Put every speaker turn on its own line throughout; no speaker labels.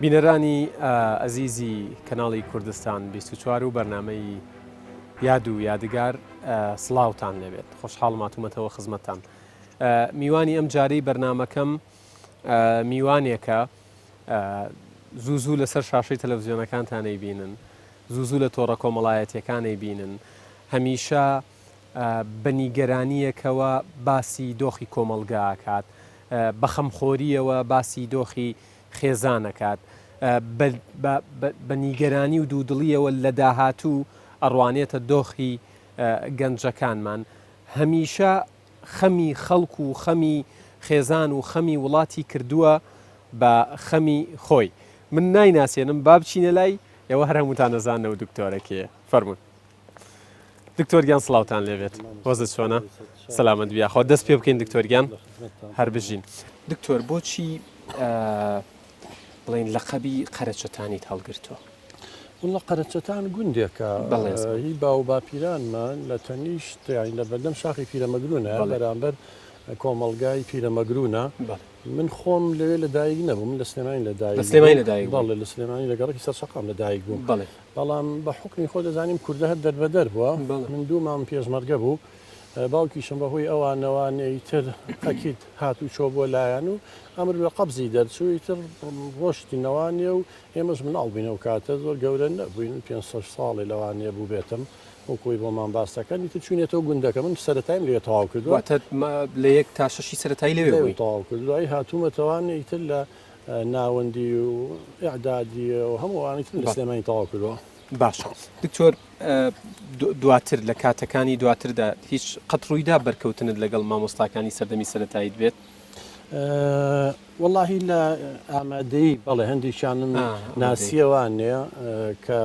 بینەرانی ئەزیزی کەناڵی کوردستان 24 و بەرنامەی یاد و یادگار سڵاوتان لێبێت خۆشحاڵم هاتوومەتەوە خزمەتتان میوانی ئەم جارەی بەرنامەکەم میوانێکە زوو زوو لەسەر شاشەی تەلەڤزیۆنەکانتان ئەیبینن، زوو زوو لە تۆڕە کۆمەڵایەتیەکان ئەیبینن، هەمیشە بە نیگەرانییەکەوە باسی دۆخی کۆمەڵگا ئەکات، بە خەمخۆرییەوە باسی دۆخی خێزان ئەکات، بە نیگەرانی و دوودڵییەوە لە داهاتوو ئەڕوانێتە دۆخی گەنجەکانمان، هەمیشە خەمی خەڵک و خەمی خێزان و خەمی وڵاتی کردووە بە خەمی خۆی. من نایناسێنم با بچینە لای ئێوە هەر هەمووتان ئەزانن ئەو دکتۆرە کێیە. فەرموون. دکتۆر گیان سڵاوتان لێبێت. وەزت چۆنە؟ سەلامەت بی یاخوا. دەست پێ بکەین دکتۆر گیان. هەر بژین. دکتۆر بۆچی بڵێین لەقەبی قەرەچەتانیت هەڵگرتووە؟
وەڵا قەرەچەتان گوندێکە هی باو باپیرانمان لە تەنیشت یانی لە بەردەم شاخی پیرەمەگرونە بەرامبەر کۆمەڵگای پیرەمەگرونە من خۆم لەوێ لە دایک نەبووم من لە سلێمانی لە دایک
سلێمانی لە دایک
بەڵێ لە سلێمانی لە گەڕەکی سەر شەقام لە دایک بووم بەڵام بە حوکمی خۆ دەزانیم کوردە هەر دەربەدەر بووە من دوو مام پێشمەرگە بوو باوکیشم بەهۆی ئەوانەوانێ ئیتر ئەکید هاتوچۆ بۆ لایان و ئەمر لە قەبزی دەرچوو ئیتر ڕۆشتینەوانێ و ئێمەش مناڵ بووین ئەو کاتە زۆر گەورە نەبووین پێنج شەش ساڵێ لەوانەیە بووبێتم وەک خۆی بۆمان باس دەکەن ئیتر چووینەتەوە گوندەکە من سەرەتایم لەوێ تەواو کردووە.
واتە لە یەک تا شەشی سەرەتایی لەوێ
بووی؟ تەواو کرد دوایی هاتوومەتەوانێ ئیتر لە ناوەندی و ئیعدادی و هەموو ئەوانەی ترم لە سلێمانی تەواو کردووە.
باشە دکتۆر دواتر لە کاتەکانی دواتردا هیچ قەت ڕوویدا بەرکەوتنت لەگەڵ مامۆستاکانی سەردەمی سەرەتاییت بێت؟
وەڵاهی لە ئامادەیی بەڵێ هەندێکیانم ناسیەوانێ کە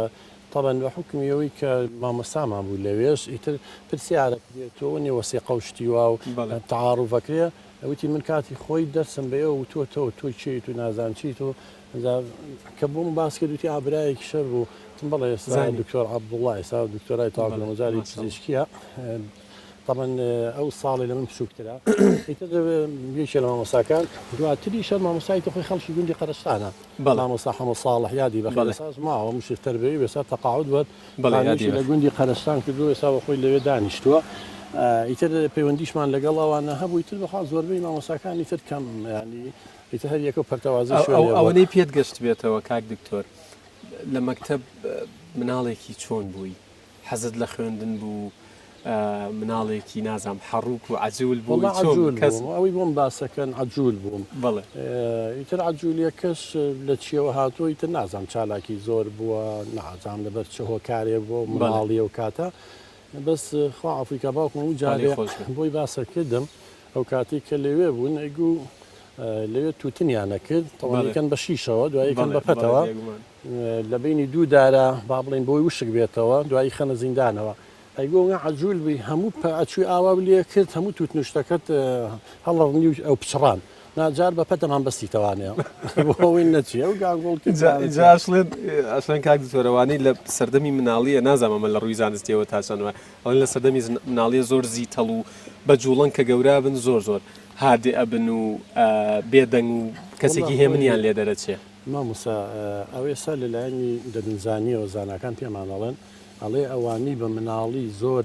تەبەن بە حوکمی ئەوەی کە مامۆستامان بوو لەوێش ئیتر پرسیارەکرێتەوە نێ وەسیقە و شتی وا و تەعاروفەکرێ وتی من کاتی خۆی دەرسم بە ئێوە وتووەتەوە تۆ کێیت و نازانم چیت و کە بۆم باس کرد وتی ئا برایەکی شەر بوو وتم بەڵێ ئێستا دکتۆر عەبدوڵڵا ئێستا دکتۆرای تەواو کردووە مەجالی پزیشکییە تەبعەن ئەو ساڵێ لە من بچووکترە ئیتر یەکێ لە مامۆستاکان دواتریش هەر مامۆستای تر خۆی خەڵکی گوندی قەرەستانە مامۆستا حەمە ساڵح یادی بەخێر ئێستاش ماوە مشرف تەربەوی بوو ئێستا تەقاعود بووە خانوویشی لە گوندی قەرەستان کردووە ئێستا بە خۆی لەوێ دانیشتووە ئیتر پەیوەندیشمان لەگەڵ ئەوانە هەبوو ئیتر بەخوا زۆربەی مامۆستاکانی تر کەم یانی ئیتر هەر یەکە و پەرتەوازەی شوێنێ بووە.
ئەوەنەی پێت گەشتبێتەوە کاک دکتۆر لە مەکتەب مناڵێکی چۆن بووی؟ حەزت لە خوێندن بوو مناڵێکی نازانم حەڕوک و عەجول بووی
وەڵا
چۆن
عەجول
کەس
بووم ئەوەی بۆم باسەکەن عەجول بووم
بەڵێ
ئیتر عەجولیەکەش لە چیەوە هاتووە ئیتر نازانم چالاکی زۆر بووە نازانم لەبەر چ هۆکارێک بووە
بەڵێ
مناڵی ئەو کاتە بەس خوا عەفوی کا باوکم هەموو
خوا لێی
جارێ
خۆش بێ
بۆی باسە کردم ئەو کاتەی کە لەوێ بوون ئەیگوو لەوێ تووتنیان ئەکرد تەوان
بەڵێ
یەکەن بە شیشەوە دوای یەکەن
بەڵێ
بە
بەڵێ
پەتەوە
بێگومان
لە بەینی دوو دارا با بڵێین بۆی وشک بێتەوە دوایی خەنە زیندانەوە ئەیگۆ نا عەجول بووی هەموو پە ئەچووی ئاوا لێ کرد هەموو تووتن و شتەکەت هەڵەڕنی و ئەو پچڕان ناجار بە پەتەمان بەستیتەوانێ بۆ ئەوەی نەچی ئەو گاگۆڵ
جا جا ئەشڵێن ئەشڵێن کاک دکتۆر ئەوانەی لە سەردەمی مناڵیە نازانم ئەمە لە ڕووی زانستیەوە تا چەند وایە ئەڵێن لە سەردەمی مناڵیە زۆر زیتەڵ و بە جوڵەن کە گەورە بن زۆر زۆر هادئ ئەبن و بێدەنگ و
وەڵا
کەسێکی
خۆی
هێمنیان لێ دەرەچێ.
مامۆستا ئەو ئێستا لە لایەنی دەروونزانیەوە زاناکان پێمان ئەڵێن ئەڵێ ئەوانەی بە مناڵی زۆر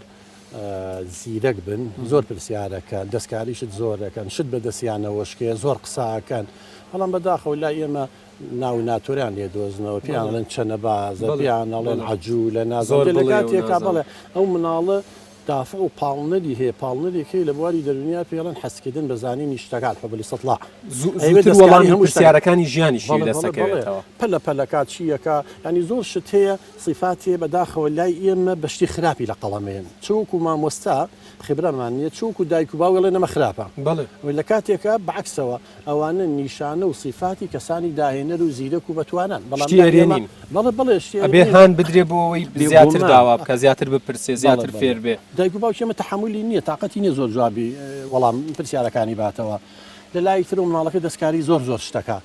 زیرەک بن زۆر پرسیارەکەن دەستکاری شت زۆر ئەکەن شت بە دەستیانەوە شکێ زۆر قسە ئەکەن بەڵام بەداخەوە لای ئێمە ناو ناتۆریان لێ دۆزنەوە پێیان ئەڵێن چەنەبازە پێیان ئەڵێن عەجولە نازانم لە کاتێکا بەڵێ ئەو مناڵە دافع و پاڵنەری هەیە، پاڵنەرێک هەیە لە بواری دەروونیا پێی ئەڵێن حەزکردن بە زانینی شتەکان، حب الاستطلاع،
ئەیەوێت
زووتر
دەستکاری
وەڵامی
هەموو
شتەکان
پرسیارەکانی ژیانیشی
بەڵێ
دەست
بەڵێ بەڵێ
ئەکەوێتەوە.
پەلە پەلەکا چی ئەکا یانی زۆر شت هەیە سیفات هەیە بەداخەوە لای ئێمە بە شتی خراپی لە قەڵەمێن چ وەکوو مامۆستا خبرەمان نییە چ وەکوو دایک و باوک ئەڵێن ئەمە خراپە
بەڵێ.
لە کاتێکا بە عەکسەوە ئەوانە نیشانە و سیفاتی کەسانی داهێنەر و زیرەک و بەتوانان، بەڵام
شتی
لای ئێمە
ئەرێنین.
بەڵێ بەڵێ شتی
ئەبێ
ئەرێنین.
هان بدرێ بۆ ئەوەی زیاتر
بێگومان.
داوا بکا، زیاتر بپرسێ،
بەڵێ
زیاتر
بەڵێ.
فێر بێ.
دایک و باوکی ئێمە تەحەمولی نییە، تاقەتی نییە زۆر جوابی وەڵام پرسیارەکانی باتەوە. لە لای ترەوە مناڵەکە دەستکاری زۆر زۆر شتەکا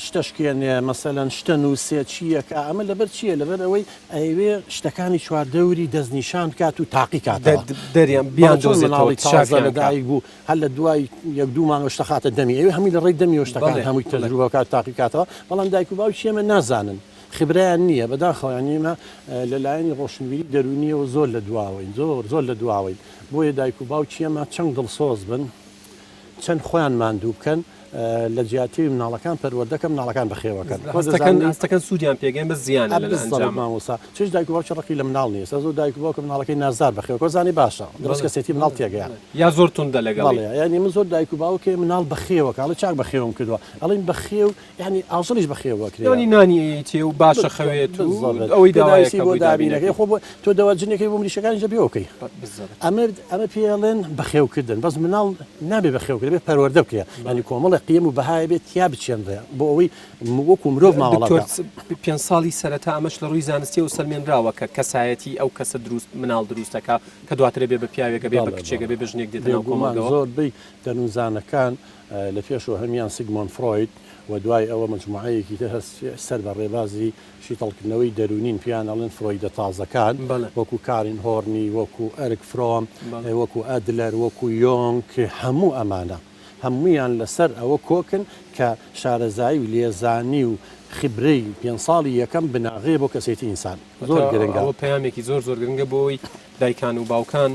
شتە شکێنێ مەسەلەن شتە نووسێ چییەکە ئەمە لەبەر چییە لەبەر ئەوەی ئەیەوێ شتەکانی چواردەوری دەستنیشان بکات و تاقی کاتەوە
دەریان
بیان دۆزێتەوە تازە لەدایک بوو هەر لە دوای یەک دوو مانگە شتە خاتە دەمی ئەوێ هەمووی لە ڕێی دەمیەوە شتەکان هەمووی تەجروبە بکات تاقی کاتەوە بەڵام دایک و باوکی ئێمە نازانن خبرەیان نییە بەداخەوە یانی ئێمە لە لایەنی ڕۆشنبیری دەروونیەوە زۆر لە دواوەین زۆر زۆر لە دواوەین بۆیە دایک و باوکی ئێمە چەند دڵسۆز بن چەند خۆیان ماندوو بکەن لە جیاتی مناڵەکان پەروەردەکە مناڵەکان بەخێوەکەن
هەستەکەن سوودیان پێگەن بە زیان
مامۆسا چش دایک و باوکی ڕقی لە مناڵ نییە زۆر دایک و باوکە مناڵەکەی نازدار بەخێوە زانی باشە دەست کەسێتی مناڵ تێگەیان
یا زۆر توندە لەگەڵ
یانی من زۆر دایک و باوکێ مناڵ بەخێوەکە ئەڵێ چاک بەخێوم کردووە ئەڵێن بەخێو یانی ئاژەڵیش بەخێو ئەکرێ.
یانی نانی ئەیەیتێ و باشە خەوێت و ئەوەی داوایەکە
پێداویستی بۆ دابینەکەی خۆ بۆ تۆ دەوا جنێکەی بۆ مریشەکانیش دەبێ ئەوکەی ئەمە ئەمە پێی ئەڵێن بەخێوکردن بەس مناڵ نابێ بەخێو کرێ بێ پەروەردە بکرێ یانی کۆمەڵێک قیەم و بەهای بێت تیا بچێنرێ بۆ ئەوەی وەکو مرۆڤ مامەڵە
دکتۆر پێنج ساڵی سەرەتا ئەمەش لە ڕووی زانستیەوە سەلمێنراوە کە کەسایەتی ئەو کەسە دروست مناڵ دروست دەکا کە دواتر ئەبێ بە پیاوێک ئەبێ بە کچێک ئەبێ بە ژنێک دێتە ناو کۆمەڵگەوە.
زۆربەی دەروونزانەکان لە پێشەوە هەمیان سیگمۆند فرۆید و دوای ئەوە مەجموعەیەکی تر هەس سەر بە ڕێبازی شیتەڵکردنەوەی دەروونین پێیان ئەڵێن فرۆیدە تازەکان وەکو کارین هۆرنی وەکو ئەرک فرۆم وەکو ئەدلەر وەکو یۆنگ هەموو ئەمانە هەموویان لەسەر ئەوە کۆکن کە شارەزایی و لێزانی و خیبرەی پێنج ساڵی یەکەم بناغەیە بۆ کەسێتی ئینسان زۆر گرنگە.
ئەوە پەیامێکی زۆر زۆر گرنگە بۆ ئەوەی دایکان و باوکان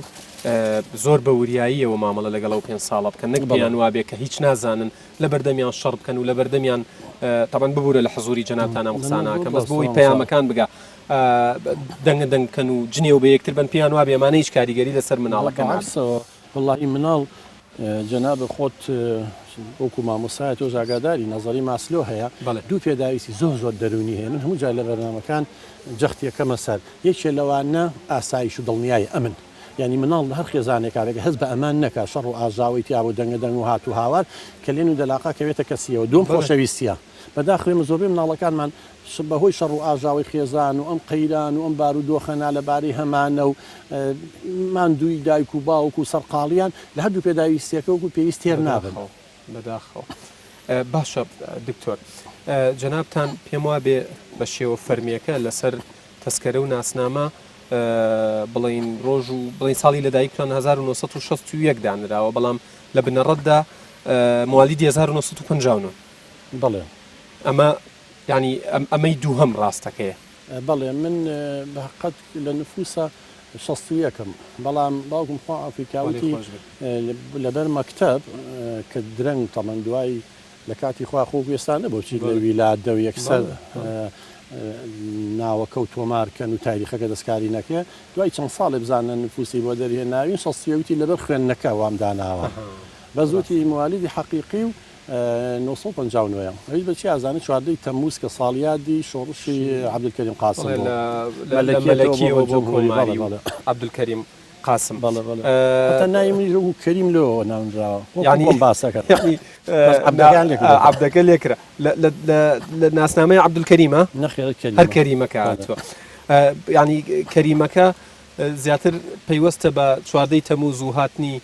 زۆر بە وریاییەوە مامەڵە لەگەڵ ئەو پێنج ساڵە بکەن نەک پێیان وابێ کە هیچ نازانن لە بەردەمیان شەڕ بکەن و لە بەردەمیان تەبەن ببوورە لە حزوری جەنابتان ئەم قسانە ئەکەم بەس بۆی پەیامەکان بگا دەنگە دەنگ بکەن و جنێو بە یەکتر بن پێیان وابێ ئەمانە هیچ کاریگەری لەسەر مناڵەکە نابێت.
وەڵاهی مناڵ جەنابت خۆت وەکو مامۆستایە تۆش ئاگاداری نەزەری ماسلۆ هەیە دوو پێداویستی زۆر زۆر دەروونی هەیە من هەموو جار لە بەرنامەکان جەختی ئەکەمە سەر یەکێ لەوانە ئاسایش و دڵنیایی ئەمن یانی مناڵ لە هەر خێزانێکا بێ هەست بە ئەمان نەکا شەڕ و ئاژاوەی تیا بوو دەنگە دەنگ و هات و هاوار کەلێن و دەلاقە کەوێتە کەسیەوە دووەم خۆشەویستیە بەداخەوە ئێمە زۆربەی مناڵەکانمان بەهۆی شەڕ و ئاژاوەی خێزان و ئەم قەیران و ئەم بارودۆخە نالەبارەی هەمانە و ماندوویی دایک و باوک و سەرقاڵییان لە هەردوو پێداویستییەکە وەکو پێویست تێر نابن.
بەداخەوە. باشە دکتۆر جەنابتان پێم وابێ بە شێوە فەرمییەکە لەسەر تەسکەرە و ناسنامە بڵێین ڕۆژ و بڵێین ساڵی لەدایکتان 1961 دانراوە بەڵام لە بنەڕەتدا موالیدی 1959.
بەڵێ.
ئەمە یانی ئەمەی دووهەم ڕاستەکەیە.
بەڵێ من بە هەقەت لە نفوسا شەست و یەکم بەڵام باوکم خوا عەفوی کا وتی لەبەر مەکتەب کە درەنگ تەمەن دوای لە کاتی خوا خۆ ئێستا نەبوو بچیت لە ویلادە و یەکسەر ناوەکە و تۆمار کەن و تاریخەکە دەستکاری نەکرێ دوای چەند ساڵێ بزانە نفوسی بۆ دەرهێناوین شەست و یەک وتی لەبەر خوێندنەکە وام داناوە بەس وتی موالیدی حەقیقی و 959 ە. ئەویش بە چی ئەزانن 14 ی تەمموز کە ساڵیادی شۆڕشی عەبدولکەریم قاسم
بوو. لە مەلەکیەوە بۆ کۆماری و عەبدولکەریم قاسم.
بەڵێ بەڵێ. هەتا ناوی منیش وەکوو کەریم لەوەوە ناونراوە. وەکوو خۆم باسەکەم. بەس عەبدەکەیان لێ کردووە.
عەبدەکە لێ کرا. لە ناسنامەی عەبدولکەریمە؟
نەخێر کەریمە.
هەر کەریمەکە هاتووە. یانی کەریمەکە زیاتر پەیوەستە بە 14 ی تەمووز و هاتنی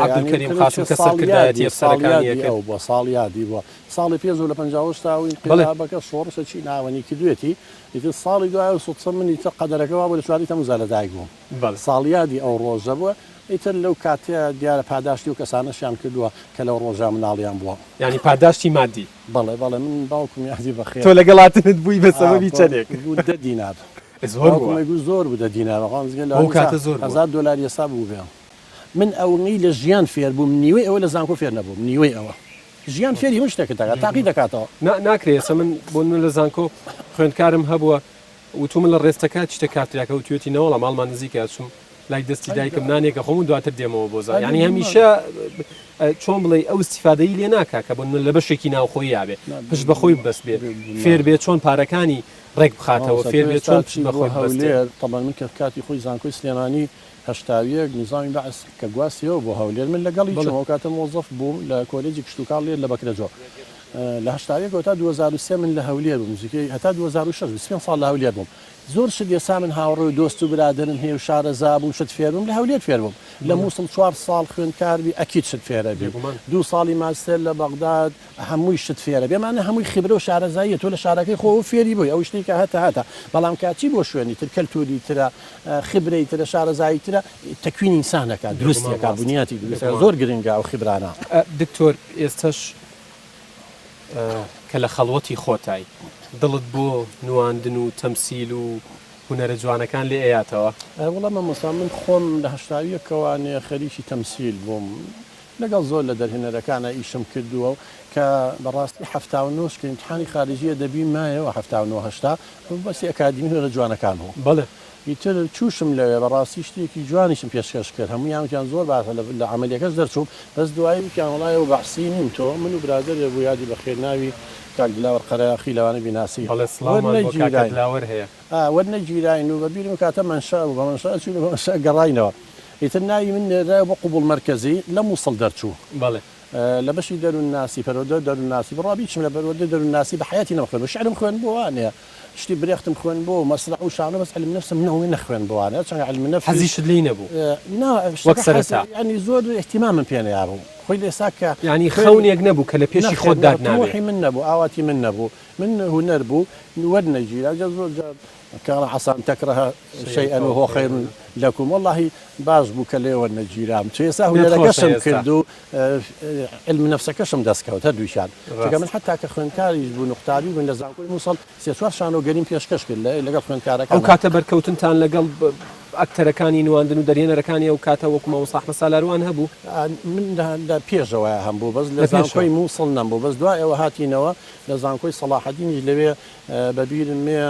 عەبدولکەریم قاسم کە سەرکردایەتی ئەفسەرەکانی ئەکرد.
ئەو بووە ساڵیادی بووە ساڵی پێش و لە 58 تا و ئینقلابەکە شۆڕشە چی ناوەنی کردوێتی ئیتر ساڵی دوای و سوتفە من ئیتر قەدەرەکە وابوو لە چواری تەمووزا لەدایک بووم ساڵیادی ئەو ڕۆژە بووە ئیتر لەو کاتەیە دیارە پاداشتی و کەسانەشیان کردووە کە لەو ڕۆژە مناڵیان بووە.
یانی پاداشتی مادی.
بەڵێ بەڵێ من باوکم یادی بەخێر.
تۆ لەگەڵ هاتنت بووی بە سەبەبی چەندێک؟
بوو دە دینار.
زۆر بووە.
باوکم ئەیگوت زۆر بوو دە دینار بەڵام جگە لە
ئەو کاتە زۆر بووە.
هەزار دۆلار ئێستا بووبێ. من ئەوەی لە ژیان فێر بووم نیوەی ئەوە لە زانکۆ فێر نەبووم نیوەی ئەوە. ژیان فێری هەموو شتێکت دەکات تاقی دەکاتەوە.
نا ناکرێ ئێستا من بۆ نمونە لە زانکۆ خوێندکارم هەبووە وتومە لە ڕێستەکە چیتە کافتریاکە وتویەتی نەوەڵا ماڵمان نزیکە ئەچم لای دەستی دایکم نانێک ئەخۆم و دواتر دێمەوە بۆ زانکۆ یانی هەمیشە چۆن بڵێی ئەو ئیستیفادەی لێ ناکا کە بۆ نمونە لە بەشێکی ناوخۆییا بێ پشت بە خۆی ببەست بێ فێر بێ چۆن پارەکانی ڕێک بخاتەوە
مامۆستا
فێر
تۆ
بێ
ئێستا
چۆن پشت
چی
بە
بۆ
خۆی ببەستێ.
هەولێر تەبعەن من کە کاتی خۆی زانکۆی سلێمانی 81 نیزامی بەعس کە گواستیەوە بۆ هەولێر من لەگەڵی چووم ئەو کاتە مۆزەف بووم لە کۆلێجی کشتوکاڵ لێر لە بەکرەجۆ. لە 81 تا 2003 من لە هەولێر بووم نزیکەی هەتا 2006 25 ساڵ لە هەولێر بووم زۆر شت ئێستا من هاوڕێ و دۆست و برادەرم هەیە و شارەزا بووم شت فێر بووم لە هەولێر فێر بووم لە مووسڵ چوار ساڵ خوێندکار بی ئەکید شت فێرە بی دوو ساڵی ماستێر لە بەغداد هەمووی شت فێرە بێ ئەمانە هەمووی خیبرە و شارەزاییە تۆ لە شارەکەی خۆوە فێری بووی ئەو شتەی کە هەتە هەتە بەڵام کە ئەچی بۆ شوێنی تر کەلتوری ترە خیبرەی ترە شارەزایی ترە تەکوینی ئینسان ئەکات دروستی ئەکات بنیاتی دروست ئەکات زۆر گرنگە ئەو خیبرانە.
دکتۆر ئێستەش کە لە خەڵوەتی خۆتای دڵت بۆ نواندن و تەمسیل و هونەرە جوانەکان لێ ئەیاتەوە؟
وەڵا مامۆستا من خۆم لە هەشتاویەکەوانێ خەریکی تەمسیل بووم لەگەڵ زۆر لە دەرهێنەرەکانا ئیشم کردووە و کە بە ڕاستی 79 کە ئیمتیحانی خارجیە دەبی مایەوە 79 80 بەسی ئەکادیمی هونەرە جوانەکان بوو.
بەڵێ.
ئیتر چووشم لەوێ بە ڕاستی شتێکی جوانیشم پێشکەش کرد هەموویان وتیان زۆر باشە لە عەمەلیەکەش دەرچووم بەس دوایی وتیان وەڵا ئێوە بەعسی نین تۆ من و برادەرێ بوو یادی بەخێر ناوی کاک دلاوەر قەرەیاخی لەوانە بیناسی
بەڵێ سڵاومان بۆ کاکە
وەرنەگیراین.
دلاوەر هەیە.
ئا وەرنەگیراین و بە بیرم کاتە مەنشا بوو بە مەنشا چووین و بە مەنشا گەڕاینەوە. ئیتر ناوی من نێررایەوە بۆ قبوڵ مەرکەزی لە موسڵ دەرچوو.
بەڵێ.
لە بەشی دەروونناسی، پەروەردە و دەروونناسی، بڕوا بیچم لە پەروەردەی دەروونناسی بە حەیاتی نەمخوێندبوو، شیعرم خوێندبوو وانەیە، شتی برێختم خوێندبوو و مەسرەح و شانۆ، بەس عیلم نەفسم نەوە نەخوێندبوو وانەیە، چونکە عیلم نەفسیش.
حەزیشت لێی نەبوو
نا
وەک
شتەکە حەز
سەرەتا؟
یانی زۆر ئیهتیمامم پێ نەیابوو. خۆی لە ئێستا کە
یانی
خوێن.
خەونێک نەبوو کە لە پێشی
نەخێر
خۆت
نا
داتنابێ؟
تموحی من نەبوو، ئاواتی من نەبوو. من هونەر بوو وەرنەگیرا، جا زۆر جار کان عسى ان تكره شيئا وهو خير لكم واللهی باش بوو کە لێوە نەگیرام چ ئێستا هونەرەکەشم کرد و علم نفسەکەشم دەست کەوت هەردووکیان چونکە من حتا کە خوێندکاریش بوون و قوتابی بوون لە زانکۆی موسڵ سێ چوار شانۆگەریم پێشکەش کرد لەگەڵ خوێندکارەکان
ئەو کاتە بەرکەوتنتان لەگەڵ ئەکتەرەکانی نواندن و دەرهێنەرەکانی ئەو کاتە وەکو مامۆستا ئەحمەد سالاروان هەبوو؟
من لە پێشەوە هەم بوو بەس لە زانکۆی موسڵ نەمبوو بەس دوای ئەوە هاتینەوە لە زانکۆی سەڵاحەدینیش لەوێ بە بیرم مێ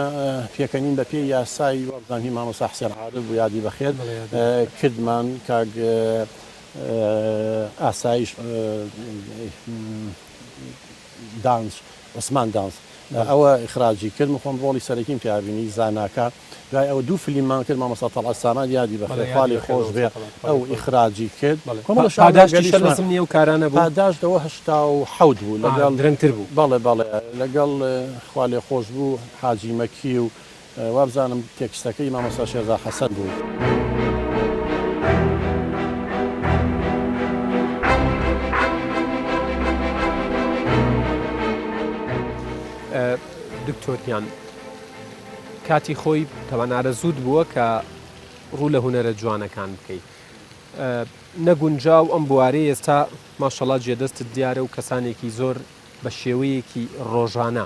پێکەنین بە پێی یاسای وابزانم هی مامۆستا حسێن عارف بوو یادی بەخێر کردمان کاک ئاسایش دانس عوسمان دانس ئەوە ئیخراجی کرد من خۆم ڕۆڵی سەرەکیم تیا بینی زاناکە دوای ئەوە دوو فلیممان کرد مامۆستا تەڵعەت سامان یادی بەخێر خوا لێی خۆش بێ ئەو ئیخراجی کرد
کۆمەڵە پاداشتی شانۆگەریشمان لە زمنی ئەو کارانە بوو؟
پاداشت ئەوە 87 بوو لەگەڵ
درەنگتر بوو.
بەڵێ بەڵێ لەگەڵ خوا لێ خۆش بوو حاجی مەکی و وابزانم تێکستەکەی مامۆستا شێرزاد حەسەن بوو.
دکتۆر گیان کاتی خۆی تەبعەن ئارەزووت بووە کە ڕوو لە هونەرە جوانەکان بکەی نەگونجاو ئەم بوارەی ئێستا ماشەڵا جێدەستت دیارە و کەسانێکی زۆر بە شێوەیەکی ڕۆژانە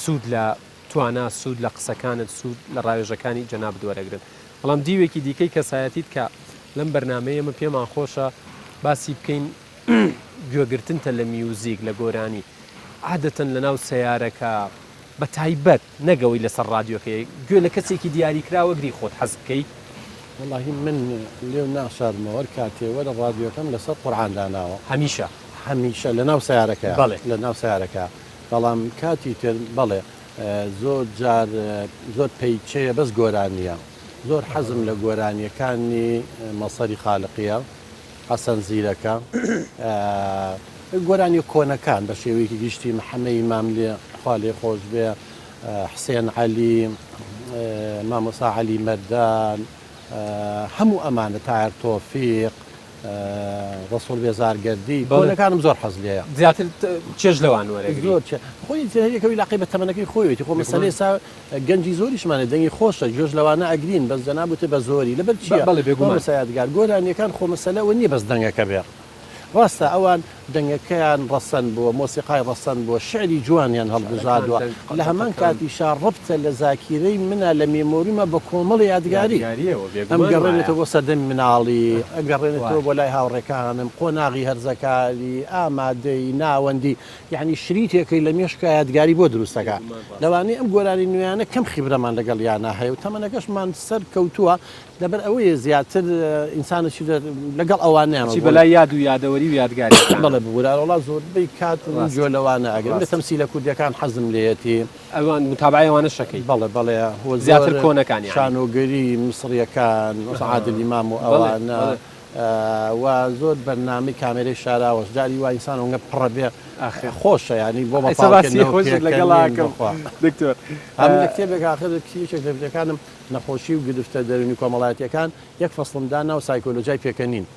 سوود لە توانا سوود لە قسەکانت سوود لە ڕاوێژەکانی جەنابت وەرەگرن بەڵام دیوێکی دیکەی کەسایەتیت کە لەم بەرنامەیە ئێمە پێمان خۆشە باسی بکەین گوێگرتنتە لە میوزیک لە گۆرانی عادەتەن لەناو سەیارەکە بە تایبەت نەک ئەوەی لەسەر ڕادیۆکەیە گوێ لە کەسێکی دیاریکراو ئەگری خۆت حەز بکەی؟
وەڵاهی من لێو ناشارمەوە هەر کاتێ وەرە ڕادیۆکەم لەسەر قورعان داناوە.
هەمیشە؟
هەمیشە لەناو سەیارەکەیا.
بەڵێ.
لەناو سەیارەکەیا بەڵام کاتی تر بەڵێ زۆر جار زۆر پەیچەیە بەس گۆرانیە زۆر حەزم لە گۆرانیەکانی مەسەری خالقیە. حەسەن زیرەکە گۆرانیە کۆنەکان بە شێوەیەکی گشتی محەمەی ماملێ خوا لێ خۆش بێ حسێن عەلی مامۆسا عەلی مەردان هەموو ئەمانە تایەر تۆفیق ڕەسوڵ بێزارگەردی کۆنەکانم زۆر حەز لێیە
زیاتر چێژ لەوان وەرەگری
زۆر خۆی هەریەکەوی لاقی بە تەمەنەکەی خۆیەتی خۆ مەسەلەی ئێستا گەنجی زۆریشمان هەیە دەنگی خۆشە گوێش لەوانە ئەگرین بەس جەناب وتت بە زۆری لەبەر چیە
بەڵێ بێگومان.
مامۆستا یادگار گۆرانیەکان خۆ مەسەلە ئەوە نیە بەس دەنگەکە بێ ڕاستە ئەوان دەنگەکەیان ڕەسەن بووە مۆسیقای ڕەسەن بووە شعری جوانیان هەڵبژاردوە لە هەمان کاتیشا ڕەبتە لە زاکیرەی منا لە memory ما بە کۆمەڵی یادگاری
یادگاریەوە بێگومان وایە.
ئەمگەڕێنێتەوە بۆ سەردەمی مناڵی ئەگەڕێنێتەوە بۆ لای هاوڕێکانم قۆناغی هەرزەکاری ئامادەی ناوەندی یەعنی شریتێکەی لە مێشکا یادگاری بۆ دروست دەکا. لەوانەیە ئەم گۆرانی نوێیانە کەم خیبرەمان لەگەڵیانا هەیە و تەمەنەکەشمان سەر کەوتووە لەبەر ئەوەیە زیاتر ئینسانە چی لەگەڵ ئەوانەیان
چی بەلای یاد و یادەوەری و یادگاریەکان.
بەڵێ ببورە وەڵا زۆربەی کات من گوێ لەوانە ئەگرم لە تەمسیلە کوردیەکان حەزم لێیەتی.
ئەوان متابعەی ئەوانەش ئەکەی؟
بەڵێ بەڵێ وە
زیاتر کۆنەکان یانی.
شانۆگەری میسڕیەکان مەسەلەن عادل ئیمام و ئەوانە. و زۆر بەرنامەی کامێرەی شاراوەش جاری وا ئینسان ئەونگە پڕە بێ.
ئاخر
خۆشە یانی بۆ
ئێستا باسی
بەتاڵکردنەوە
خۆشت لەگەڵ
پێکەنین
ئەکەم
بەخوا.
دکتۆر.
ئەمن لە کتێبێک ئاخر یەکێک لە کتێبەکانم نەخۆشی و گرفتە دەروونی کۆمەڵایەتیەکان یەک فەسڵم دانا و سایکۆلۆجیای پێکەنین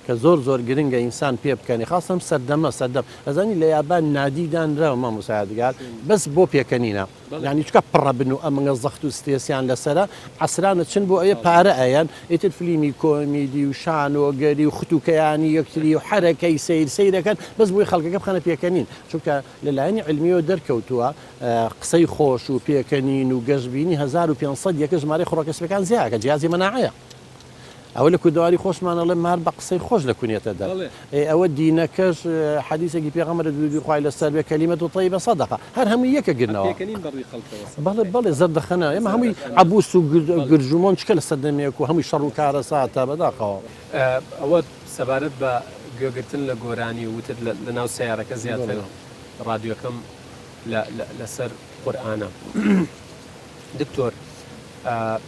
کە زۆر زۆر گرنگە ئینسان پێ بکەنێ خاصە ئەم سەردەمە سەردەم ئەزانی لە یابان نادی دانراوە مامۆستا یادگار بەس بۆ پێکەنینە یانی چکە پڕە بن و ئەمنگە زەخت و سترێسیان لەسەرە عەسرانە چن بۆ ئەوێ پارە ئەیەن ئیتر فلیمی کۆمیدی و شانۆگەری و ختوکەیانی یەکتری و حەرەکەی سەیر سەیرەکەن بەس بۆی خەڵکەکە بخەنە پێکەنین چونکە لە لایەنی عیلمیەوە دەرکەوتووە قسەی خۆش و پێکەنین و گەشبینی 1500 یەکە ژمارەی خڕۆکە سپیەکان زیاکە جیازی مەناعەیە. ئەوە لە کوردەواری خۆشمان ئەڵێ مار بە قسەی خۆش لە کونێتە دەر. ئێ ئەوە دینەکەش حەدیسێکی پێغەمبەرە درودی خوای لەسەر بێ کەلیمەت و تەیبە سەدەقە هەر هەمووی یەکە گرنەوە.
پێکەنین بە ڕووی خەڵکەوە سەدەقەیە.
بەڵێ بەڵێ زەردەخەنە ئێمە هەمووی عەبوس و گرژومۆن چکە لە سەردەمێک و هەمووی شەڕ و کارەساتە بەداخەوە.
ئەوە سەبارەت بە گوێگرتن لە گۆرانی و وتت لە ناو سەیارەکە زیاتر ڕادیۆکەم لەسەر قورئانە. دکتۆر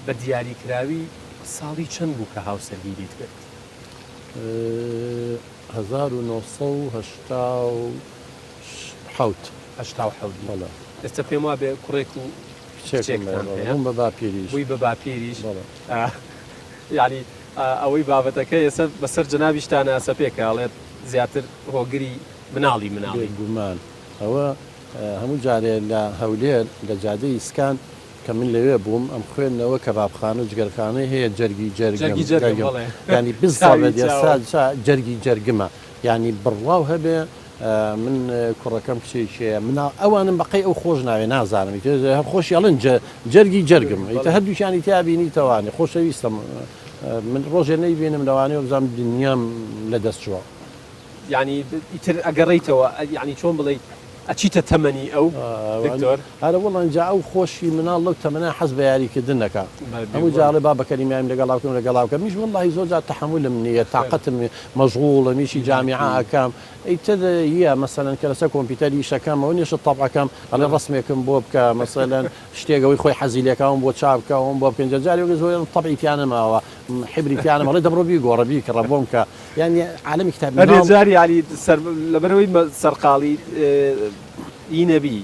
بە دیاریکراوی ساڵی چەند بوو کە هاوسەرگیریت کرد؟
1987.
87 بوو. بەڵێ. ئێستا پێم وابێ کوڕێک و
کچێکم هەیە،
کچێکتان
بەڵێ.
هەیە.
بووم بە باپیریش.
بووی بە باپیریش.
بەڵێ.
یانی ئەوەی بابەتەکە ئێستا بەسەر جەنابیشتانا ئەسەپێ کە ئەڵێت زیاتر هۆگری مناڵی مناڵی.
بێگومان. ئەوە هەموو جارێ لە هەولێر لە جادەی ئیسکان کە من لەوێ بووم ئەم خوێندنەوە کەبابخانە و جگەرخانەی هەیە جەرگی جەرگم
جەرگی جەرگم
جەرگم
بەڵێ
یانی
چاوی
بزەبت ئێستا
چاوم.
چا جەرگی جەرگمە یانی بڕواو هەبێ من کوڕەکەم کچێکی هەیە مناڵ ئەوانم بەقەی ئەو خۆش ناوێ نازانم ئیتر هەر خۆشی ئەڵێن جە جەرگی جەرگم ئیتر
بەڵێ.
هەردووکیانی تیا بینیتەوانێ خۆشەویستم من ڕۆژێ نەیبینم لەوانەیە بزانم دنیام لە دەست چووە.
یانی ئیتر ئەگەڕێیتەوە یانی چۆن بڵێی ئەچیتە تەمەنی ئەو دکتۆر.
ئەرە وەڵا جا ئەو خۆشی مناڵ لەو تەمەنە حەز بە یاری کردن نەکا هەموو جا ئەڵێ بابە کەریم یاریم لەگەڵا بکەم لەگەڵا بکەم منیش وەڵاهی زۆر جار تەحەمولم نییە تاقەتم نییە مەشغوڵم ئیشی جامیعە ئەکەم ئیتر یە مەسەلەن کە لەسەر کۆمپیوتەر ئیشەکەم ئەوە نییە شت تەبعەکەم ئەڵێ ڕەسمێکم بۆ بکە مەسەلەن شتێک ئەوەی خۆی حەزی لێکا ئەوم بۆ چاپ بکە ئەوم بۆ بکە ئینجا جارێ وەک زۆر تەبعی تیا نەماوە حیبری تیا نەماوە ئەڵێ دەبڕۆ بیگۆڕە بیکڕە بۆم کە یانی عالەمی کتاب
هەندێ
مناڵ.
جار یانی سەر لەبەرئەوەی سەرقاڵی ی نەبی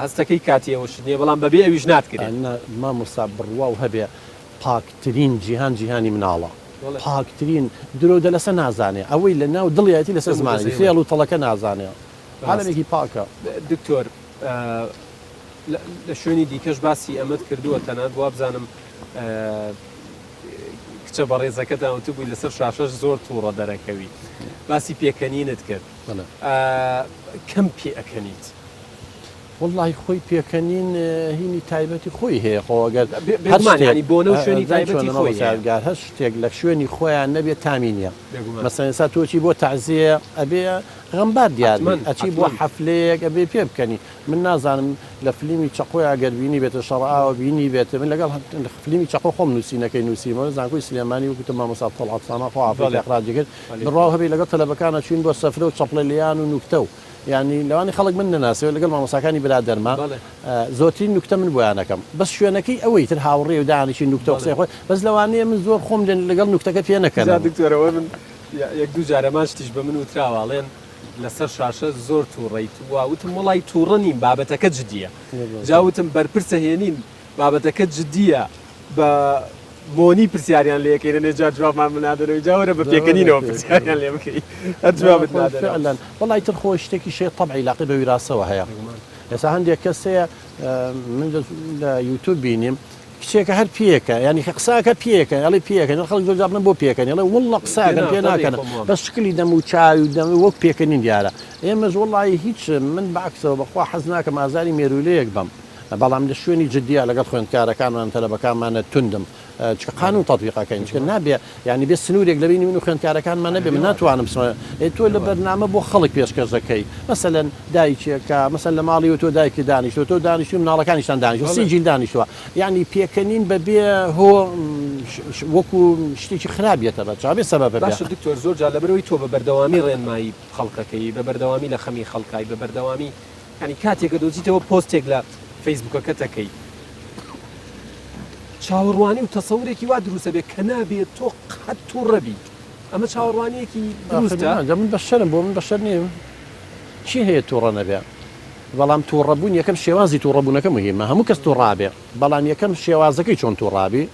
هەستەکەی کاتی ئەوەشت نیە بەڵام بەبێ ئەویش ناتکرێ.
نا مامۆستا بڕواو هەبێ پاکترین جیهان جیهانی مناڵە پاکترین درۆو دەلەسە نازانێ ئەوەی لە ناو دڵیەتی لەسەر زمانێتی فێڵ و تەڵەکە نازانێ عالەمێکی پاکە.
دکتۆر لە شوێنی دیکەش باسی ئەمەت کردووە تەنانەت وابزانم کچە بەڕێزەکەتان وتبووی لەسەر شاشەش زۆر تووڕە دەرەکەوی باسی پێکەنینت کرد کەم پێ ئەکەنیت؟
وەڵڵاهی خۆی پێکەنین هینی تایبەتی خۆی هەیە خۆ ئەگەر
هەر شتێک بۆنە و شوێنی تایبەتی خۆی هەیە
هەر شتێک لە شوێنی خۆیان نەبێت تامی نییە مەسەلەن ئێستا تۆ چی بۆ تەعزیە ئەبێ غەمبار دیار بی ئەچی بۆ حەفلەیەک ئەبێ پێ بکەنی من نازانم لە فلیمی چەقۆیا گەر بینیبێتە شەڕئاوە بینیبێتە من لەگەڵ فلیمی چەقۆ خۆم نووسینەکەی نووسیمەوە لە زانکۆی سلێمانی وەک وتم مامۆستا تەڵعەت سامان خوا عافیەتی
بەڵێ
ئیخراجی کرد بڕواو هەبێ لەگەڵ تەلەبەکانا چووین بۆ سەفرە و چەپڵە لێیان و نوکتە و یانی لەوانەیە خەڵک من نەناسێ لەگەڵ مامۆستاکانی برادەرما
بەڵێ
زۆرترین نوکتە من بۆیان ئەکەم بەس شوێنەکەی ئەوەی تر هاوڕێ و دانیشین نوکتە و
بەڵێ
قسەی خۆی بەس لەوانەیە من زۆر خۆم لە لەگەڵ نوکتەکە پێ
جا
نەکەنم.
دکتۆر ئەوە من یەک دوو جار هەمان شتیش بە من وتراوە ئەڵێن لەسەر شاشە زۆر توڕەیت وا وتم وەڵای توڕە نیم بابەتەکە جدیە جا وتم بەرپرسە هێنین بابەتەکە جدیە بە مۆنی پرسیاریان لێ ئەکەین هەنێ جار جوابمان نادەنەوە جا وەرە بە پێکەنینەوە پرسیاریان لێ بکەی هەر جوابت نادەنەوە.
فعلا وەڵای تر خۆ شتێکی شێ تەبعی لاقی بە ویراسەوە هەیە ئێستا هەندێک کەس هەیە من لە یوتوب بینیم کچێکە هەر پێکە یانی کە قساکە پێکە ئەڵێ پێکە خەڵک زۆر جار بڵێن بۆ پێکەنی ئەڵێ واللە قساکەن پێ ناکەن بەس شکلی دەم و چاوی و دەم وەک پێکەنین دیارە ئێمەش وەڵی هیچ من بەعکسەوە بەخوا حەز ناکەم ئازاری مێروولەیەک بەم بەڵام لە شوێنی جددیە لەگەڵ خوێندکارەکانمان تەلەبەکانمانە توندم چکە قانون تەطبیقەکەین چکە نابێ یانی بێ سنوورێک لە بینی من و خوێندکارەکانمان نەبێ من ناتوانم بچمە ئێ تۆ لە بەرنامە بۆ خەڵک پێشکەش دەکەی مەسەلەن دایکێکە مەسەلەن لە ماڵی و تۆ دایکت دانیشتووە تۆ دانیشتووی مناڵەکانیشتان دانیشتووە سێ جیل دانیشتووە یانی پێکەنین بە بێ هۆ وەکو شتێکی خراپ یەتە بەر چاو بێ سەبەب بێ.
باشە دکتۆر زۆر جار لەبەرئەوەی تۆ بە بەردەوامی ڕێنمایی خەڵکەکەی بە بەردەوامی لە خەمی خەڵکای بە بەردەوامی یانی کاتێک ئەدۆزیتەوە پۆستێک لە فەیسبوکەکەت ئەکەی چاوەڕوانی و تەسەورێکی وا دروست ئەبێ کە نابێ تۆ قەت توڕە بیت ئەمە چاوەڕوانیەکی
ئاخر
دروستە؟
نا جا من بەشەرم بۆ من بەشەر نیم؟ کێ هەیە توڕە نەبێ؟ بەڵام توڕەبوون یەکەم شێوازی توڕەبوونەکە موهیمە هەموو کەس توڕابێ بەڵام یەکەم شێوازەکەی چۆن توڕابی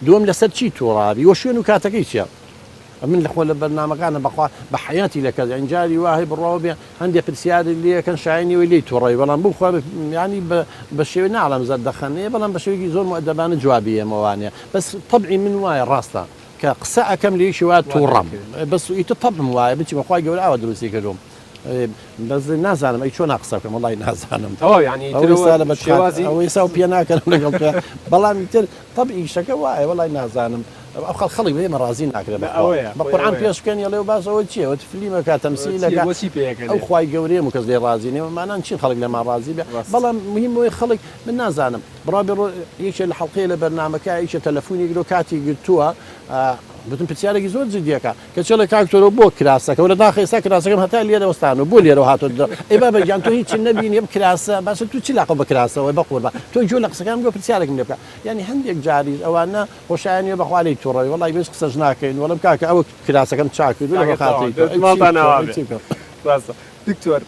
دووەم لەسەر چی توڕابی وە شوێن و کاتەکەی چیە من لەخۆ لە بەرنامەکانە بەخوا بە حەیاتی لە کەس یانی جاری وا هەیە بڕواو بێ هەندێ پرسیاری لێکەن شایەنی ئەوەی لێی توڕەبی بەڵام بۆ خوا یانی بە شێوەی ناڵێم زەردەخەنەیە بەڵام بە شێوەیەکی زۆر موئەدەبانە جوابی ئێمەوانێ بەس تەبعی من وایە ڕاستە کە قسە ئەکەم لێیشی وا توڕەم بەس ئیتر تەبعم وایە بچی بەخوای گەورە ئاوا دروستی کردووم بەس نازانم ئەی چۆن قسە بکەم وەڵی نازانم
تەواو یانی
ئەو ئێستا لە شێوازی ئەو ئێستا و پێ ناکەم لەگەڵ تۆ بەڵام ئیتر تەبعی ئیشەکە وایە وەڵی نازانم ئەو خەڵ خەڵک بێمە ڕازی ناکرێت
ئەوەیە
بە قورعان پێش بکەن ئەڵێ و باس ئەوە چییە وت فلیمەکە تەمسیلەکە
بۆچی پێکەنێ
ئەو خوای گەورەیە و کەس لێ ڕازی نییە مانان چین خەڵک لەمان ڕازی بێ بەڵام مهم ئەوەی خەڵک من نازانم بڕوا بێ ڕۆ یەکێ لە حەڵقەیە لە بەرنامەکە یەکێ تەلەفونی گرۆ کاتی گرتووە گوتم پرسیارێکی زۆر جدیەکە کە چێڵێ کاک تۆرۆ بۆ کراسەکە وەلە داخە ئێستا کراسەکەم هەتا لێرە وەستانەوە بۆ لێرەوە هاتۆ ئەی بابە گیان تۆ هیچ نەبینی ئەم کراسە باشە تو چ لاقە بە کراسەوە بەقوربان تۆ گوێ لە قسەکانم گۆ پرسیارێکم لێ بکە یانی هەندێک جاریش ئەوانە خۆشیان بەخوا لێی توڕەوی وەڵی بێش قسەش ناکەین وەڵم کاکە ئەوە کراسەکەم چاک کردو لە خاتری تۆ
ماڵتان ئاوا بێ ڕاستە دکتۆر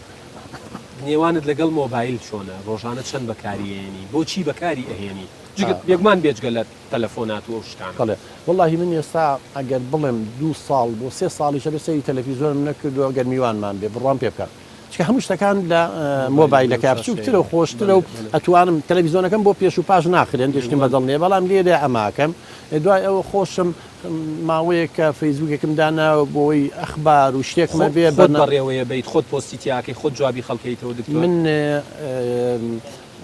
نێوانت لەگەڵ مۆبایل چۆنە ڕۆژانە چەند بەکاری ئەهێنی بۆچی بەکاری ئەهێنی جگە بێگومان بێجگە لە تەلەفۆنات و ئەو شتانە.
بەڵێ وەڵاهی من ئێستا ئەگەر بڵێم دوو ساڵ بۆ سێ ساڵیش ئەبێ سەیری تەلەفیزۆنم نەکردووە گەر میوانمان بێ بڕوام پێ بکە چونکە هەموو شتەکان لە مۆبایلەکە بچووکترە و خۆشترە و ئەتوانم تەلەفیزۆنەکەم بۆ پێش و پاش ناخرێ هەندێک شتم بەدڵ نییە بەڵام لێرە ئەماکەم دوای ئەوە خۆشم ماوەیەکە فەیسبووکێکم داناوە بۆی ئەخبار و شتێکم
خۆت
بێ
خۆت بەڕێوەیە بیت خۆت پۆستی تیاکەی خۆت جوابی خەڵکەیتەوە دکتۆر؟
من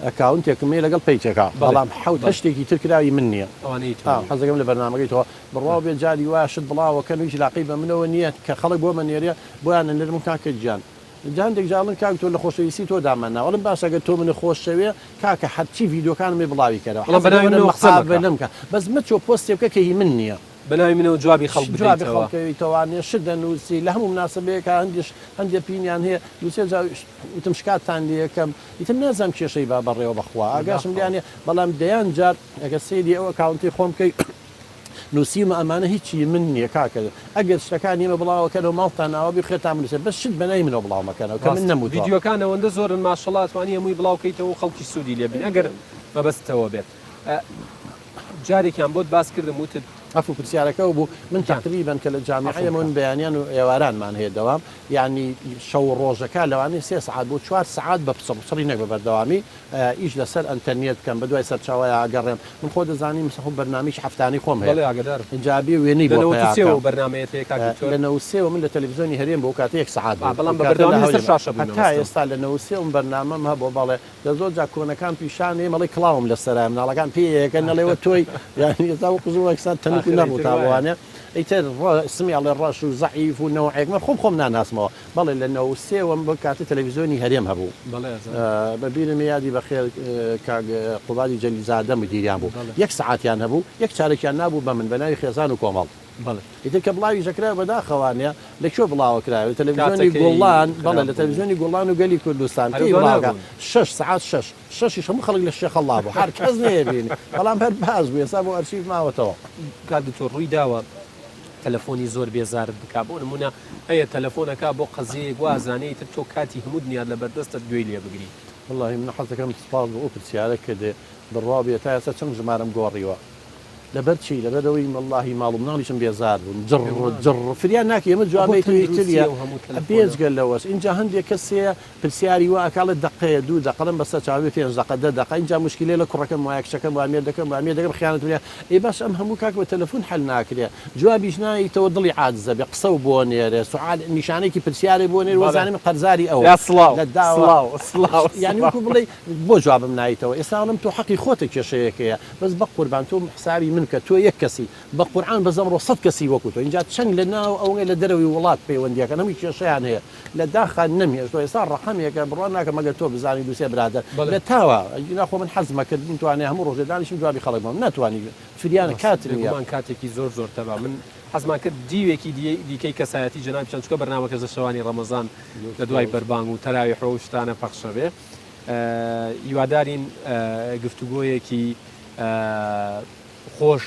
ئەکاونتێکم هەیە لەگەڵ پەیجەکە بەڵام حەوت هەشتێکی تر کراوی من نییە
ئەوانەی تۆ نین.
حەزەکەم لە بەرنامەکەی تۆ بڕواو بێ جاری وا شت بڵاوەکەن و هیچ لاقەی بە منەوە نییە کە خەڵک بۆم ئەنێرێ بۆیان ئەنێرم کاکە گیان جا هەندێک جار ئەڵێن کاک تۆ لە خۆشەویستی تۆ دامانناوە ئەڵێم باشە گەر تۆ منت خۆشەوێ کاکە هەرچی ڤیدیۆکانم هەیە بڵاوی کەرەوە
بەڵام
حەزەکەم
بەناوی
وەرە
منەوە قسە مەکە.
مقابەلەم کە بەس مەچۆ پۆستێ بکە کە هی من نییە.
بەناوی منەوە جوابی خەڵک
جوابی
بدەیتەوە.
خەڵکەویتەوانێ شت دەنووسی لە هەموو مناسەبەیەکا هەندێ هەندێ پینیان هەیە دوو سێ جار وتم شکاتتان لێ ئەکەم ئیتر نازانم کێشەی با بەڕێوە بەخوا ئاگاشم
بەداخەوە.
لیان نیە بەڵام دەیان جار ئەگەر سەیری ئەو ئەکاونتەی خۆم بکەی نووسیومە ئەمانە هیچی من نیە کاکە ئەگەر شتەکانی ئێمە بڵاوەکەنەوە ماڵتان ئاوا بی خێرتان بنووسێ بەس شت بەناوی منەوە بڵاو مەکەنەوە کە من
ڕاستە
نەموتوە.
ڤیدیۆکان ئەوەندە زۆرن ماشەڵا ئەتوانی هەمووی بڵاو کەیتەوە و خەڵکیش سوودی لێ بینێ ئەگەر مەبەستتەوە بێت. جارێکیان بۆت باس کردم وتت.
عەفو پرسیارەکە ئەو بوو من
گیان
تەقریبەن کە لە
عەفوم
جامیعەیەمە
بکە.
من بەیانیان و ئێوارانمان هەیە دەوام یانی شەو و ڕۆژەکە لەوانەیە سێ سەعات بۆ چوار سەعات بە پچڕپچڕی نەک بە بەردەوامی ئیش لەسەر ئەنتەرنێت بکەم بەدوای سەرچاوەیا ئەگەڕێم من خۆ دەزانی من خۆ بەرنامەیەکی هەفتانەی خۆم هەیە
بەڵێ ئاگادارم.
جا بێ وێنەی
لە
بۆ
نەوەت و
پەیا
سێوە
کەم
ئەو بەرنامەیەت هەیە کاک دکتۆر؟
لە 93 وە من لە تەلەفزیۆنی هەرێم بوو ئەو کاتە یەک سەعات
ئا
بوو
بەڵام
ئەو
بە
کاتە لە
بەردەوامی لەسەر
هەولێر
شاشە بووی
هەتا
مامۆستا.
ئێستا لە 93 ئەم بەرنامەم هەبووە بەڵێ لە زۆر جا کۆنەکان پیشان ئێمە ئەڵێی کڵاوم لەسەرایە مناڵەکان پێی ئەکەن ئەڵێ وە تۆی یانی ئێستا وەکو زوو وەکسان تەنک و
ئاخر
نەڕ
ئیتر
تا
وایە.
بۆوانێ ئیتر ڕ سمی ئەڵێ ڕەش و زەعیف و نەوعێک من خۆم خۆم ناناسمەوە بەڵێ لە 93 وە بۆ کاتی تەلەفیزیۆنی هەرێم هەبوو
بەڵێ ئەزانم.
بە بیرم یادی بەخێر کاک قوبادی جەلیلزادە مدیریان بوو
بەڵێ.
یەک سەعاتیان هەبوو یەک چارەکیان نابوو بە من بە ناوی خێزان و کۆمەڵ.
بەڵێ.
ئیتر کە بڵاویش ئەکرایەوە بەداخەوانە لە کوێ بڵاوە کرایەوە لە تەلەفیزیۆنی
کاتەکەی
گوڵان بەڵێ
خراپ
لە
بوو.
تەلەفیزیۆنی گوڵان و گەلی کوردستان
هەر
کەی
دوانا
بڵاوەکا
بوون.
شەش سەعات شەش شەشیش هەموو خەڵک لە شێخەڵڵا بوو هەر کەس نەیەبینی بەڵام هەر باش بوو ئێستا بۆ ئەرشیف ماوەتەوە.
کاک دکتۆر ڕووی داوە تەلەفۆنی زۆر بێزارت بکا بۆ نموونە هەیە تەلەفۆن ئەکا بۆ قەزیەیەک وا ئەزانێ ئیتر تۆ کاتی هەموو دنیات لەبەردەستە گوێی لێ بگری.
وەڵاهی من حەزەکەم سوپاس بۆ ئەو پرسیارە کردێ بڕوا بێ تا ئێستا چەند ژمارەم گۆڕیوە لەبەر چی لەبەر ئەوەی وەڵاهی ماڵ و مناڵیشم بێزار بوون جڕ جڕ فریا ناکەی ئەمە
بۆ
جوابەی تۆ
تەندروستی
ئیتریە
ئەو هەموو تەلەفۆنە.
بێجگە لەوەش ئینجا هەندێک کەس هەیە پرسیاری وا ئەکا ئەڵێ دەقەیە دوو دەقە ئەڵێم بەسە چاوێ پێنج دەقە دە دەقە ئینجا موشکیلەی لە کوڕەکەم وایە کچەکەم وایە مێردەکەم وایە مێردەکەم خیانەت وایە ئێ باش ئەم هەموو کاک بە تەلەفون حەل ناکرێ جوابیش نایەیتەوە دڵی عاجزە بێ قسەو بۆ نێرێ سوعال نیشانەیەکی پرسیارێ بۆ نێرێ
بەڵێ
وەزانێ من قەرزاری ئەوم
یا سڵاو
لە داوە
سڵاو سڵاو
یانی
سڵاو
وەکو بڵێی بۆ جوابم نایتەوە ئێستا ئەڵێم تۆ حەقی خۆتە کێشەیەکەیە بەس بەقوربان تۆ حسابی من بکە تۆ یەک کەسی بەقورعان بەس ئەمڕۆ سەت کەسی وەکو تۆ ئینجا چەند لە ناو ئەوەی لە دەرەوەی وڵات پەیوەندیەکەن هەمووی کێشەیان هەیە لە داخا نەمهێشتوە ئێستا ڕەقەمێکە بڕوا ناکەم مەگەر تۆ بزانی دوو سێ برادەر
بەڵێ.
لە تاوە ئەگینا خۆ من حەزمە کرد بمتوانێ هەموو ڕۆژێ دانیشم جوابی خەڵک بەم ناتوانی فریانە
ڕاستە
کاتم نیە.
بێگومان کاتێکی زۆر زۆر تەبا من حەزمان کرد دیوێکی دیکەی کەسایەتی جەنابیشان چونکە بەرنامەکەش لە شەوانی ڕەمەزان لە دوای بەربانگ و تەراویح و ئەو شتانە پەخشەبێ هیوادارین گفتوگۆیەکی خۆش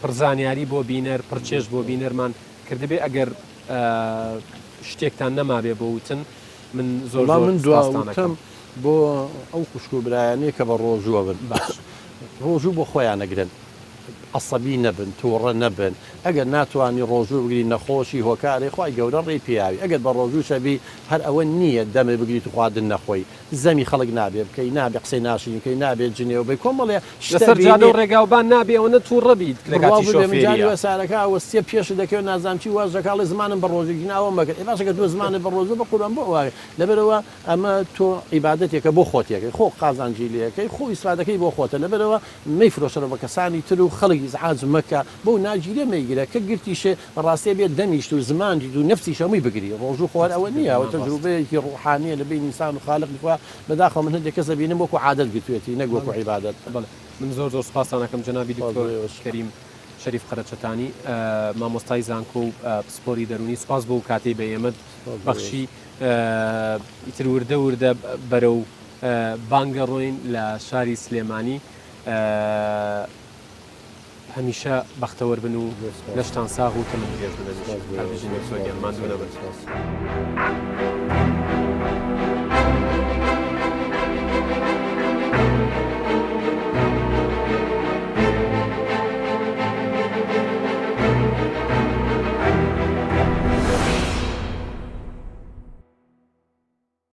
پڕ زانیاری بۆ بینەر پڕ چێژ بۆ بینەرمان کردبێ ئەگەر شتێکتان نەمابێ بۆ وتن. من زۆر زۆر
من دوا
سپاستان
وتم
ئەکەم.
بۆ ئەو خوشک و برایانەی کە بە ڕۆژووە بن
باش.
ڕۆژوو بۆ خۆیان ئەگرن عەسەبی نەبن توڕە نەبن ئەگەر ناتوانی ڕۆژوو بگری نەخۆشی هۆکارێ خوای گەورە ڕێی پێیاوی ئەگەر بە ڕۆژووش ئەبی هەر ئەوە نییە دەمت بگریت و خواردن نەخۆی زەمی خەڵک نابێ بکەی نابێ قسەی ناشرین بکەی نابێ جنێو بەی کۆمەڵێ شتە
لەسەر جادە و
بینی
ڕێگاوبان نابێ ئەوەنە توڕە بیت لە
بڕوا
کاتی
ببێ من جاری
شۆفێرییا.
وا سارەکە ئەوەستیە پێشت دەکەوێ نازانم چی واش دەکا ئەڵێ زمانم بە ڕۆژوو گینا ئەوەم مەکە ئێ باشە کە تۆ زمانت بە ڕۆژوو بە قوربان بۆ ئەوە لەبەرئەوە ئەمە تۆ عیبادەتێکە بۆ خۆت یەکەی خۆ قازانجی لێ ئەکەی خۆ ئیسفادەکەی بۆ خۆتە لەبەرئەوە مەیفرۆشەرەوە بە کەسانی تر و خەڵک ئیزعاج مەکە بەو ناگیرێ مەیگرە کە گرتیشێ بەڕاستی ئەبێ دەمیشت و زمانیت و نەفسیش هەمووی بگری ڕۆژوو خۆ هەر ئەوە نییە ئەوە تەجروبەیەکی ڕوحانیە لە بەینی ئینسان و خالقی خوا بەداخەوە من هەندێک کەس ئەبینم وەکو عادەت گرتوێتی نەک وەکو عیبادەت.
بەڵێ من زۆر زۆر سوپاستان ئەکەم جەنابی
سوپاس بۆ
دکتۆر
ئێوەش.
کەریم شەریف قەرەچەتانی مامۆستای زانکۆ و پسپۆری دەروونی سوپاس بۆ ئەو کاتەی بە ئێمەت
سوپاس بۆ ئێوەش.
بەخشی ئیتر وردە وردە بەرەو بانگە ڕۆین لە شاری سلێمانی. هەمیشە بەختەوەر بن و لەشتان ساغ و تەمەن درێژ بن هەمیشە. هەر بژین دکتۆر گیان ماندوو نەبن.